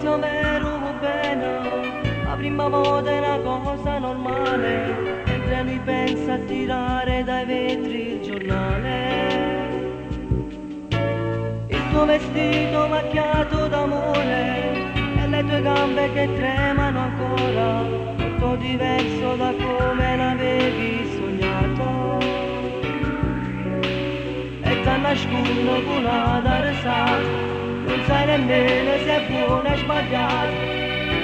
Overo vuò bene, 'a primma vota è na cosa normale, mentre lui pensa a tirare dai vetri il giornale. Il tuo vestito macchiato d'amore e le tue gambe che tremano ancora, tutto diverso da come l'avevi sognato. E t'annascunn cu n'ata resata, nun sai nemmeno se è buona o sbagliata.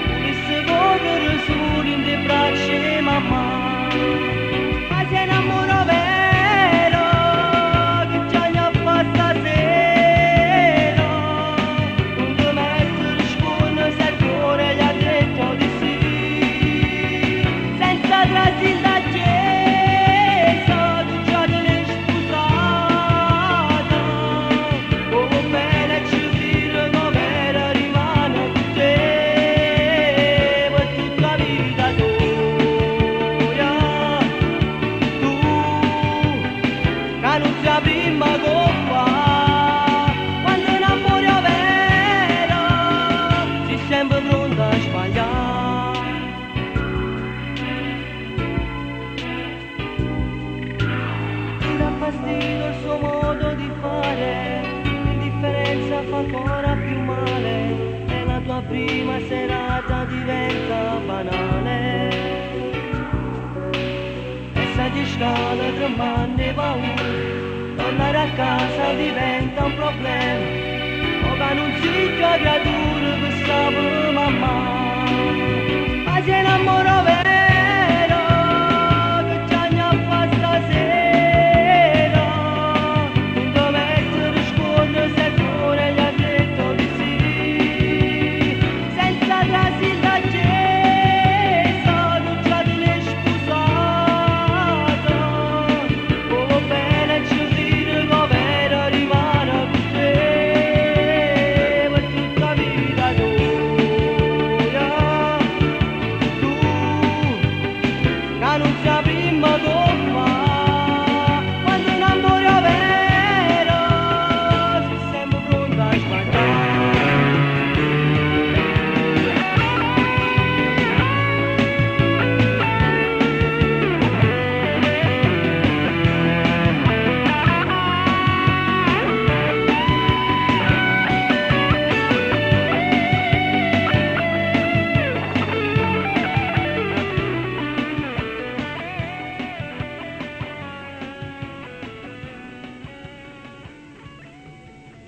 Vulisse correre sulo dint' 'e braccia 'e mammà. Ma si è n'ammore overo che chiagne a fa stasera, nun te mettere scuorno si er core j'ha detto di sì. Senza trasì dint' 'a chiesa, tu già te l'hê spusata. 'O bene ce crire c'overo rimane cu te pe tutta 'a vita toja. Tu ca nun si 'a primma coppa, quando n'ammore overo si sempe pronto a sbaglià. Ti dà fastidio il suo modo di fare, l'indifferenza fa ancora più male e la tua prima serata diventa banale. E saglie 'e scale tremmanno 'e paura, tornare a casa diventa un problema, o ca nun si cchiù 'a creatura che sape mammà.